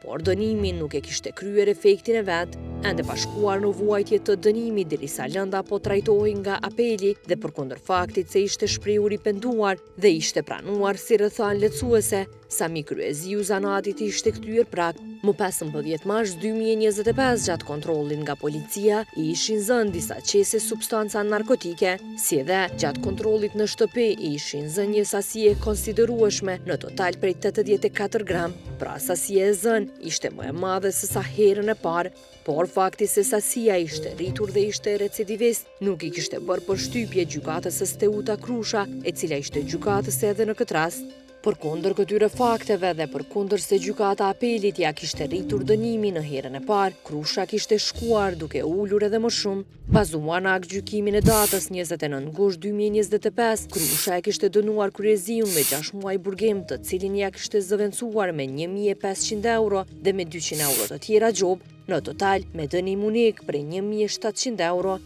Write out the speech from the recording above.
Por dënimi nuk e kishte kryer efektin e vet, ende pa shkuar në vuajtje të dënimit derisa lënda po trajtohej nga apeli dhe përkundër faktit se ishte shprehur i penduar dhe ishte pranuar si rrethanë lehtësuese, Sami Kryeziu zanatit i ishte kthyer prapë. Më 15 mars 2025 gjatë kontrollit nga policia i ishin zënë disa qese substanca narkotike, si dhe gjatë kontrollit në shtëpi i ishin zënë një sasi e konsiderueshme në total prej 84 gram, pra sasia e zënë ishte më e madhe se sa herën e parë, por fakti se sasia ishte rritur dhe ishte recidivist nuk i kishte bërë përshtypje gjykatëses Teuta Krusha, e cila ishte gjykatëse edhe në këtë rast. Përkundër këtyre fakteve dhe përkundër se gjykata e apelit ia kishte rritur dënimin në herën e parë, Krusha kishte shkuar duke ulur edhe më shumë. Bazuar në aktgjykimin e datës 29 gusht 2025, Krusha e kishte dënuar Kryeziun me 6 muaj burgim, të cilin ia kishte zëvendësuar me 1500 euro dhe me 200 euro të tjera gjobë, në total me dënim unik prej 1700 euro.